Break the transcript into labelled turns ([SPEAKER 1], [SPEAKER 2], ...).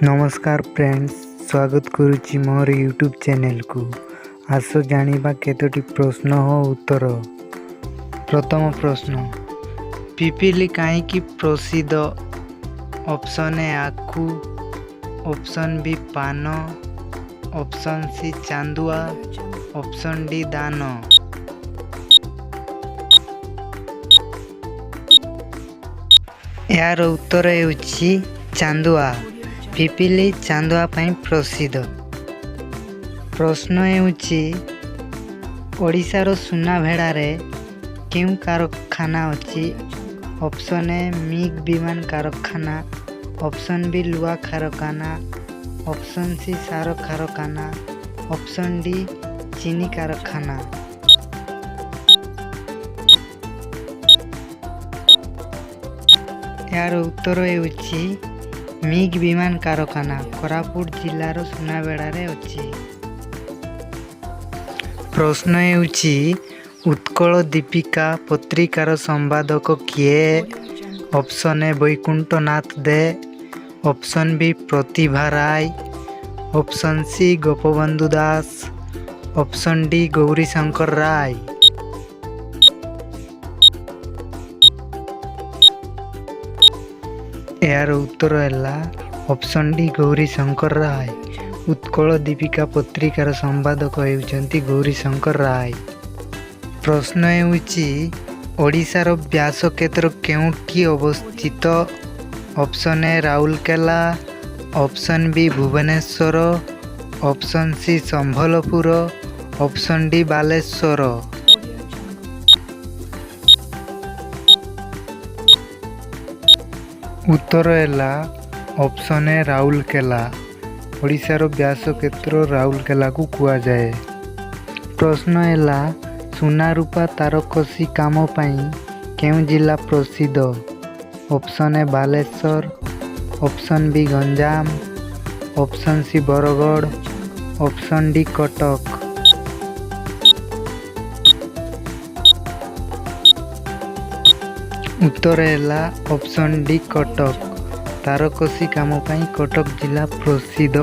[SPEAKER 1] ନମସ୍କାର ଫ୍ରେଣ୍ଡସ୍, ସ୍ୱାଗତ କରୁଛି ମୋର ୟୁଟ୍ୟୁବ୍ ଚ୍ୟାନେଲକୁ। ଆସ ଜାଣିବା କେତୋଟି ପ୍ରଶ୍ନ ଓ ଉତ୍ତର। ପ୍ରଥମ ପ୍ରଶ୍ନ, ପିପିଲି କାହିଁକି ପ୍ରସିଦ୍ଧ? ଅପସନ୍ ଏ ଆଖୁ, ଅପସନ୍ ବି ପାନ, ଅପସନ୍ ସି ଚାନ୍ଦୁଆ, ଅପସନ୍ ଡି ଧାନ। ଏହାର ଉତ୍ତର ହେଉଛି ଚାନ୍ଦୁଆ। ପିପିଲି ଚାନ୍ଦୁଆ ପାଇଁ ପ୍ରସିଦ୍ଧ। ପ୍ରଶ୍ନ ହେଉଛି, ଓଡ଼ିଶାର ସୁନାବେଡ଼ାରେ କେଉଁ କାରଖାନା ଅଛି? ଅପସନ୍ ଏ ମିଗ୍ ବିମାନ କାରଖାନା, ଅପସନ୍ ବି ଲୁହା କାରଖାନା, ଅପସନ୍ ସି ସାର କାରଖାନା, ଅପସନ୍ ଡି ଚିନି କାରଖାନା। ଏହାର ଉତ୍ତର ହେଉଛି ମିଗ୍ ବିମାନ କାରଖାନା, କୋରାପୁଟ ଜିଲ୍ଲାର ସୁନାବେଡ଼ାରେ ଅଛି। ପ୍ରଶ୍ନ ହେଉଛି, ଉତ୍କଳ ଦୀପିକା ପତ୍ରିକାର ସମ୍ପାଦକ କିଏ? Option A Baikunthanath Dey, option B Pratibha Ray, option C Gopabandhu Das, option D Gourishankar ରାୟ। ଏହାର ଉତ୍ତର ହେଲା ଅପସନ୍ ଡି ଗୌରୀଶଙ୍କର ରାୟ। ଉତ୍କଳ ଦୀପିକା ପତ୍ରିକାର ସମ୍ପାଦକ ହେଉଛନ୍ତି ଗୌରୀଶଙ୍କର ରାୟ। ପ୍ରଶ୍ନ ହେଉଛି, ଓଡ଼ିଶାର ବ୍ୟାସକ୍ଷେତ୍ର କେଉଁଠି ଅବସ୍ଥିତ? Option A Rourkela, option B Bhubaneswar, option C Sambalpur, option D Balasore. ଉତ୍ତର ହେଲା ଅପସନ୍ ଏ ରାଉରକେଲା। ଓଡ଼ିଶାର ବ୍ୟାସକ୍ଷେତ୍ର ରାଉରକେଲାକୁ କୁହାଯାଏ। ପ୍ରଶ୍ନ ହେଲା, ସୁନା ରୂପା ତାରକସି କାମ ପାଇଁ କେଉଁ ଜିଲ୍ଲା ପ୍ରସିଦ୍ଧ? Option A Balasore, option B Ganjam, option C Bargarh, option D Cuttack. ଉତ୍ତର ହେଲା ଅପସନ୍ ଡି କଟକ। ତାରକସି କାମ ପାଇଁ କଟକ ଜିଲ୍ଲା ପ୍ରସିଦ୍ଧ।